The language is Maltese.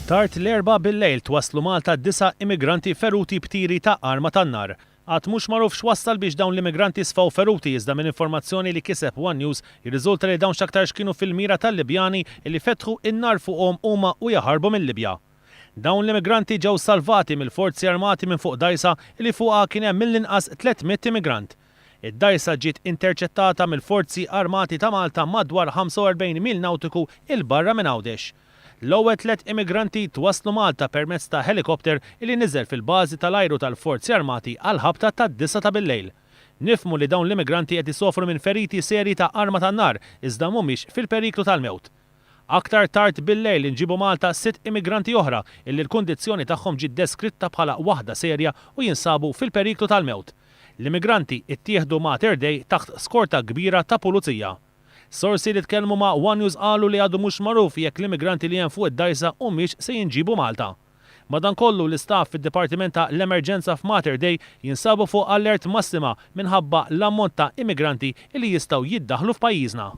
Tard l-Erbgħa bil-lejl twasslu Malta disa' immigranti feruti b'tiri ta' arma tan-nar. Għad mhux magħruf x'wassal biex dawn l-immigranti sfaw feruti iżda minn informazzjoni li kiseb one News jirriżulta li dawn x'aktarx kienu fil-mira tal-Libjani li fetħu n-nar fuqhom huma u jaħarbu mil-Libja. Dawn l-immigranti ġew salvati mill-Forzi Armati minn fuq dgħajsa li fuqha kien hemm mill-inqas 300 immigrant. Id-dgħajsa ġiet interċettata mill-Forzi Armati ta' Malta madwar 45 mil nawtiku 'il barra minn Għawdex. L-ewwel tlett immigranti twasslu Malta permezz ta' ħelikopter li niżel fil-bażi tal-ajru tal-Forzi Armati għall-ħabta tad-disgħa ta' bil-lejl. Nifhmu li dawn l-immigranti qed isofru minn feriti serji ta' arma tan-nar iżda mhumiex fil-periklu tal-mewt. Aktar tard bil-lejl inġiebu Malta sitt immigranti oħra illi l-kundizzjoni tagħhom ġiet deskritta bħala waħda serja u jinsabu fil-periklu tal-mewt. L-immigranti ittieħdu Mater Dei taħt skorta kbira ta' pulizija. Sorsi li tkellmu ma' one News qalu li għadu mhux magħruf jekk l-immigranti li hemm fuq id-dgħajsa humiex se jinġiebu Malta. Madankollu, l-istaff fid-Dipartiment ta' l-Emerġenza f'Mater Dei jinsabu fuq allert massima minħabba l-ammont ta' immigranti li jistgħu jiddaħħlu f'pajjiżna.